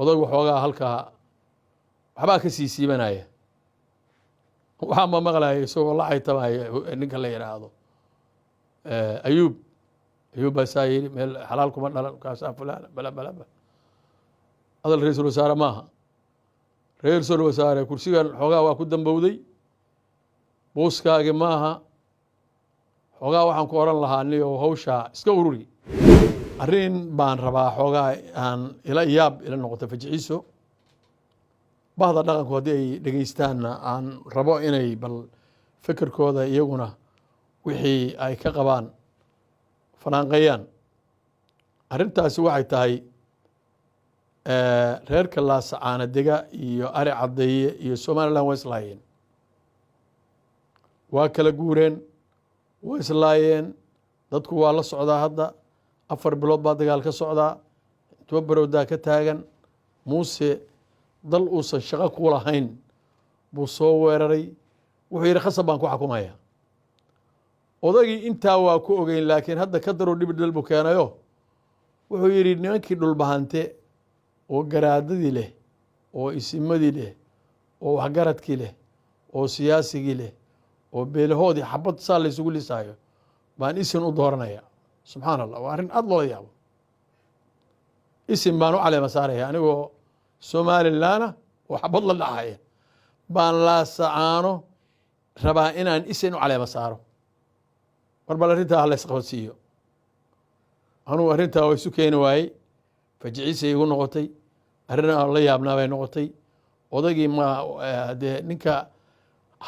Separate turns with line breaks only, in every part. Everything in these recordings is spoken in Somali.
Odaygu xoogaa halkaa waxbaa ka sii siibanaya. Waxaa ma maqlaya isagoo la caytamaya ninka la yidhaahdo Ayuub. Ayuub baa saa yidhi, meel xalaal kuma dhalan, kaasaa fulaan, bala bala bala. Hadal ra-iisul wasaare maaha. Ra-iisul wasaare, kursigan xoogaa waa ku dambowday, buuskaagi maaha. Xoogaa waxaan ku oran lahaa, niyo hawshaa iska ururi. Arrin baan rabaa xoogaa aan ila yaab ila noqoto, fajiciso. Bahda dhaqanku haddii ay dhegeystaanna, aan rabo inay bal fikirkooda iyaguna wixii ay ka qabaan fanaanqeeyaan. Arrintaasi waxay tahay reerka Laasacaana dega iyo Ari Caddeeye iyo Somaliland way islaayeen, waa kala guureen, way islaayeen. Dadku waa la socdaa. Hadda 4 bilood baa dagaal ka socdaa, tuba barowdaa ka taagan. Muuse dal uusan shaqo ku lahayn buu soo weeraray. Wuxuu yidhi, "Khasab baan ku xakumaya." Odagii intaa waa ku ogeyn, laakiin hadda ka daroo dhibidhal buu keenayo. Wuxuu yidhi, nimankii Dhulbahante oo garaadadii leh oo isimadii leh oo waxgaradkii leh oo siyaasigii leh oo beelahoodii xabad saa laysugu lisaayo baan isin u dooranaya. Subxaan Allah, waa arrin aada loola yaabo. Isin baan u caleema saaraya, anigoo Somalilandna oo xabad la dhacaya baan Laasacaano rabaa inaan isin u caleema saaro. Mar bal arrintaa ha laysqabadsiiyo. Anugu arrintaa waa isu keeni waayey, fajiciisay igu noqotay, arrin aan la yaabnaa bay noqotay. Odagii ma dee ninka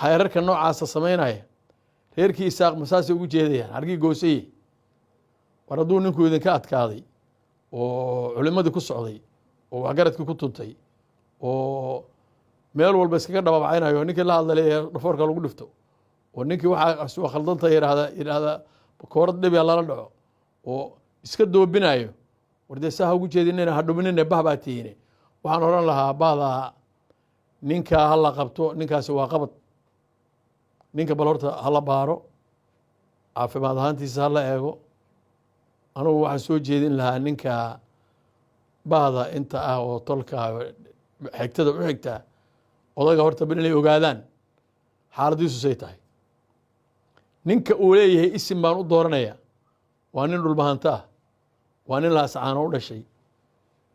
xeerarka noocaasa samaynaya, reerkii Isaaq masaasay ugu jeedayaan hargii goosaye? War hadduu ninku idinka adkaaday oo culimadii ku socday oo waxgaradkii ku tuntay oo meel walba iskaga dhababcaynayo, ninkii la hadla leeyahay dhafoorka lagu dhifto, oo ninkii waxaa waa khaldanta yidhaahda koorad dhibia lala dhaco oo iska doobinayo, war dee saa ha ugu jeedinina, ha dhuminine, bah baa tihiine. Waxaan odhan lahaa bahdaa, ninkaa ha la qabto. Ninkaasi waa qabad. Ninka bal horta hala baaro, caafimaad ahaantiisa hala eego. Anugu waxaan soo jeedin lahaa ninka bahda inta ah oo tolka xigtada u xigtaa odaga horta bal inay ogaadaan xaaladiisu say tahay. Ninka uu leeyahay isim baan u dooranaya waa nin Dhulbahanto ah, waa nin Laasacaano u dhashay,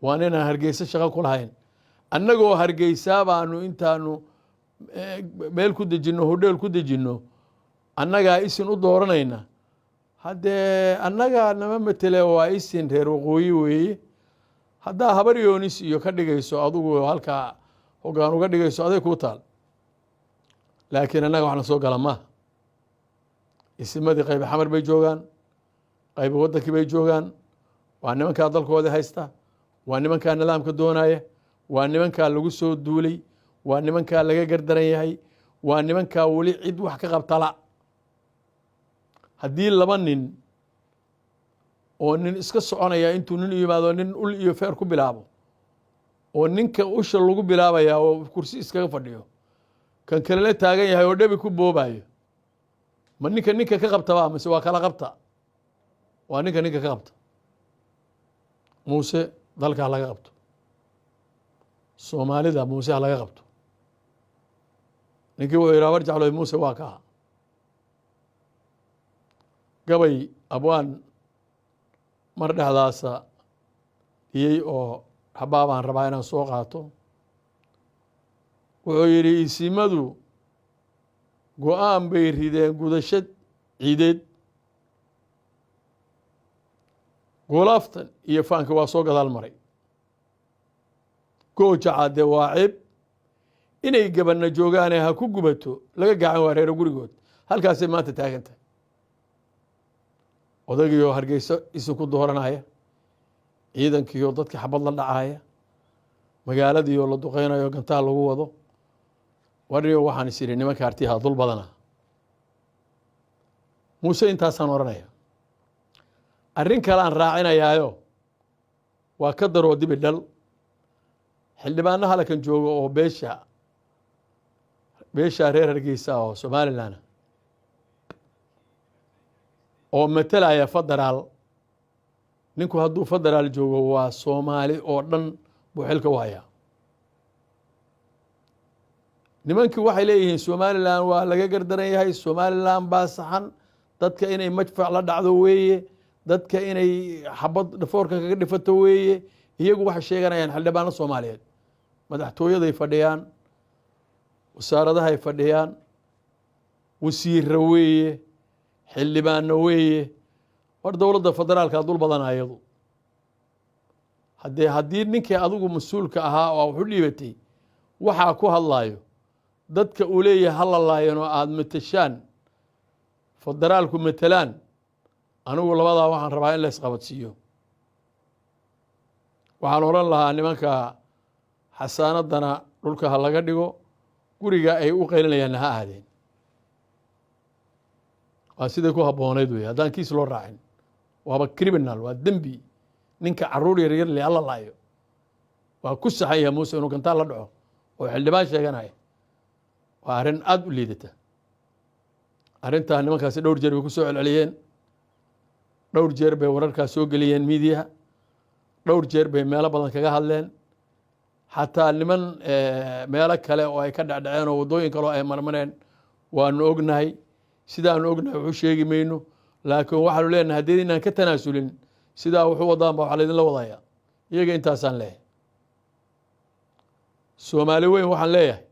waa nin aan Hargeysa shaqo ku lahayn. Annagoo Hargeysaa baanu intaanu meel ku dejinno, hodheel ku dejinno, annagaa isin u dooranayna. Haddee annagaa nama matele, waa isin reer waqooyi weeye. Haddaa Habar Yoonis iyo ka dhigayso, adugu halkaa hoggaan uga dhigayso, aday kuu taal, laakiin annaga waxna soo gala maaha. Isimadii qaybi Xamar bay joogaan, qaybi waddankii bay joogaan. Waa nimankaa dalkoodii haysta, waa nimankaa nidaamka doonaya, waa nimankaa lagu soo duulay, waa nimankaa laga gardaran yahay, waa nimankaa weli cid wax ka qabtala. Haddii laba nin oo nin iska soconaya intuu nin u yimaado, nin ul iyo feer ku bilaabo, oo ninka usha lagu bilaabaya oo kursi iskaga fadhiyo, kan kalena taagan yahay oo dhebi ku boobayo, ma ninka ninka ka qabtaba mise waa kala qabta? Waa ninka ninka ka qabta. Muuse dalka ha laga qabto, Soomaalida Muuse ha laga qabto. Ninkii wuxuu yidhi, "Habar Jecloy, Muuse waa kaa." Gabay abwaan mar dhexdaasa dhiyey oo xabaa baan rabaa inaan soo qaato. Wuxuu yidhi, "Isimadu go-aan bay rideen gudasho ciideed, goolaaftan iyo faanki waa soo gadaal maray. Goojaca dee waa ceeb inay gabanna joogaane, ha ku gubato laga gacan waa reero gurigood." Halkaasay maanta taagan tahay. Odagiioo Hargeyso isin ku dooranaya, ciidankiioo dadkii xabad la dhacaya, magaaladiioo la duqeynayo, gantaal lagu wado. Warniyo waxaan is idhi, nimanka artiyaha dul badana Muuse. Intaasaan odhanaya. Arrin kale aan raacinayaayo waa ka daroo dibi dhal. Xildhibaano halkan jooga oo beesha reer Hargeysa oo Somaliland oo matalaya federaal. Ninku hadduu federaal joogo, waa Soomaali oo dhan. Buu xilka u hayaa. Nimankii waxay leeyihiin Somaliland waa laga gardaran yahay, Somaliland baa saxan, dadka inay madfac la dhacdo weeye, dadka inay xabad dhafoorka kaga dhifato weeye. Iyagu waxay sheeganayaan xildhibaano Soomaaliyeed, madaxtooyaday fadhiyaan, wasaaradahay fadhiyaan, wasiira weeye, xildhibaano weeye. War dowladda federaalka dul badana iyadu. Haddii ninkii adigu mas-uulka ahaa oo wax u dhiibatay waxaa ku hadlaayo, dadka uu leeyahay hala laayan oo aada matashaan, federaalku matelaan, anigu labadaa waxaan rabaa in la isqabadsiiyo. Waxaan odhan lahaa nimanka xasaanaddana dhulka ha laga dhigo, guriga ay u qaylinayaanna ha aadeen. Waa siday ku habboonayd wey. Haddaan kiis loo raacin, waaba criminal, waa dembi. Ninka caruur yar yar le hala laayo, waa ku saxan yahay Muuse inuu gantaal la dhaco oo xildhibaan sheeganaya. Waa arrin aada u liidata arrintaa. Nimankaasi dhowr jeer bay ku soo celceliyeen, dhowr jeer bay wararkaas soo geliyeen miidiyaha, dhowr jeer bay meelo badan kaga hadleen. Xataa niman meelo kale oo ay ka dhecdhaceen oo waddooyin kale oo ay marmareen waanu ognahay. Sidaanu ognahay wuxu sheegi mayno, laakiin waxaanu leenahay haddii inaan ka tanaasulin sidaa wuxuu wadaan ba waxaa laydinla wadaya iyaga. Intaasaan leeyahay. Soomaali weyn waxaan leeyahay,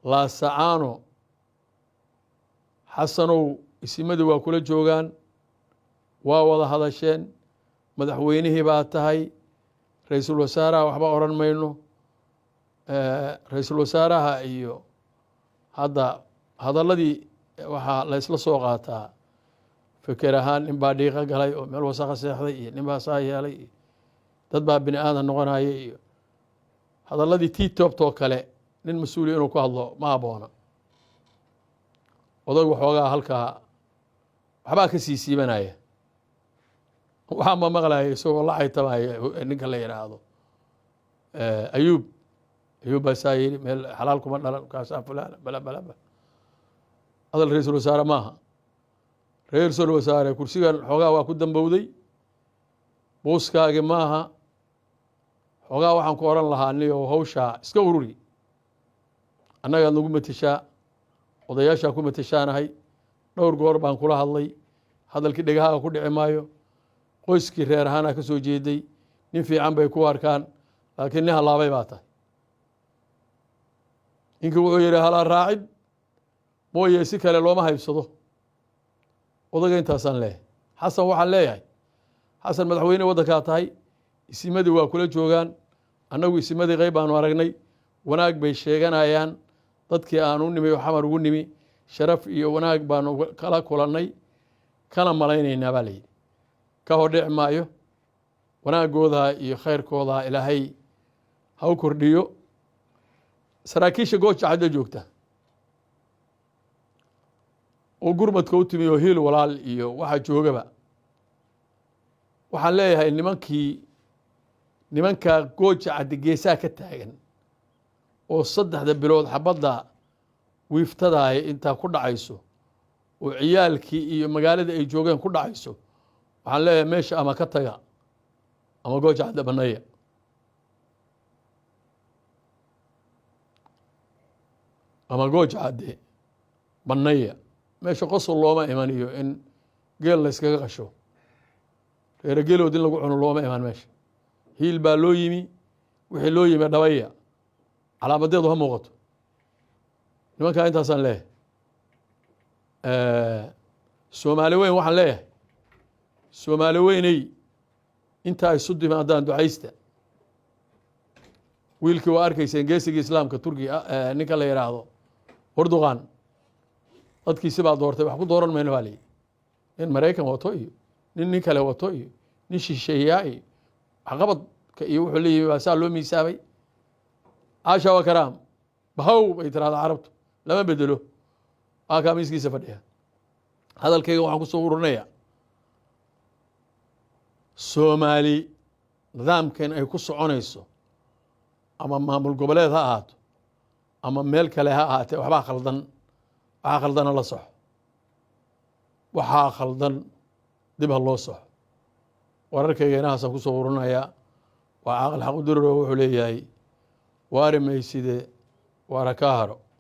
Laasacaano, Xasanow, isimadii waa kula joogaan, waa wada hadasheen, madaxweynihii baa tahay, ra-iisul wasaaraha waxba odhan mayno. Ra-iisul wasaaraha iyo hadda hadalladii waxaa la isla soo qaataa feker ahaan, nin baa dhiiqa galay oo meel wasakha seexday iyo nin baa saa yeelay iyo dad baa bini aadan noqonaya iyo hadalladii tii toobtoo kale. Nin mas-uuliya inuu ku hadlo ma habboona. Odag waxoogaa halkaa waxbaa ka sii siibanaya. Waxaa ma maqlaya isagoo la caytamaya ninka la yidhaahdo Ayuub. Ayuub baa saa yidhi, meel xalaal kuma dhalan, kaasaa fulaan bala bala bala. Hadal ra-iisul wasaare maaha. Ra-iisul wasaare, kursigan xoogaa waa ku dambowday, buuskaagi maaha. Xoogaa waxaan ku odhan lahaa, niyo hawshaa iska ururi, annagaad nagu mateshaa, odayaashaa ku mateshaanahay. Dhowr goor baan kula hadlay, hadalkii dhegahaaga ku dhici maayo. Qoyskii reer ahaanaa ka soo jeeday, nin fiican bay ku arkaan, laakiin nin halaabay baa tahay. Ninkii wuxuu yidhi halaa raacid mooye, si kale looma haybsado. Odaga intaasaan leeyahay. Xasan waxaan leeyahay, Xasan, madaxweyne waddankaa tahay, isimadii waa kula joogaan. Annagu isimadii qayb baanu aragnay, wanaag bay sheeganayaan. Dadkii aan u nimi oo Xamar ugu nimi sharaf iyo wanaag baanu kala kulannay, kana malaynaynaa baa la yidhi. Ka hor dhici maayo. Wanaagooda iyo khayrkooda Ilaahay ha u kordhiyo. Saraakiisha Gooja Cadda joogta oo gurmadka u timi oo hiil walaal iyo waxa joogaba waxaan leeyahay, nimanka Gooja Cadde geesaha ka taagan oo 3da bilood xabadda wiiftadaay intaa ku dhacayso oo ciyaalkii iyo magaaladii ay joogeen ku dhacayso, waxaan leeyahay meesha ama ka taga ama Gooja Cadde banaya. Ama Gooja Cadde banaya. Meesha qosol looma imaniyo in geel la yskaga qasho, reere geelood in lagu cuno looma iman. Meesha hiil baa loo yimi, wixii loo yimi dhabaya, calaamadeedu ha muuqato. Nimankaa intaasaan leeyahay. Soomaali weyn waxaan leeyahay, Soomaali weyney, inta ay isu dimaadaan ducaysta. Wiilkii waa arkayseen, geesigii islaamka Turkiya, ninka la yidhaahdo Erdogan, dadkiisi baa doortay. Wax ku dooran mayno baa layihi. Nin Maraykan wato iyo nin kale wato iyo nin shisheeyaa iyo waxqabadka iyo wuxuu leeyihi baa saa loo miisaamay. Caasha wa karaam bahow bay tirahda Carabtu, lama bedelo. Waa kaa miiskiisa fadhiya. Hadalkayga waxaan kusoo ururinaya, Soomaali nidaamkan ay ku soconayso, ama maamul goboleed ha ahaato ama meel kale ha ahaatee, waxbaa khaldan. Waxaa khaldana la soxo, waxaa khaldan dib ha loo soxo. Wararkayga inahaasaan kusoo ururinayaa. Waa caaqil xaquduriro, wuxuu leeyahay waari mayside waara kaa haro.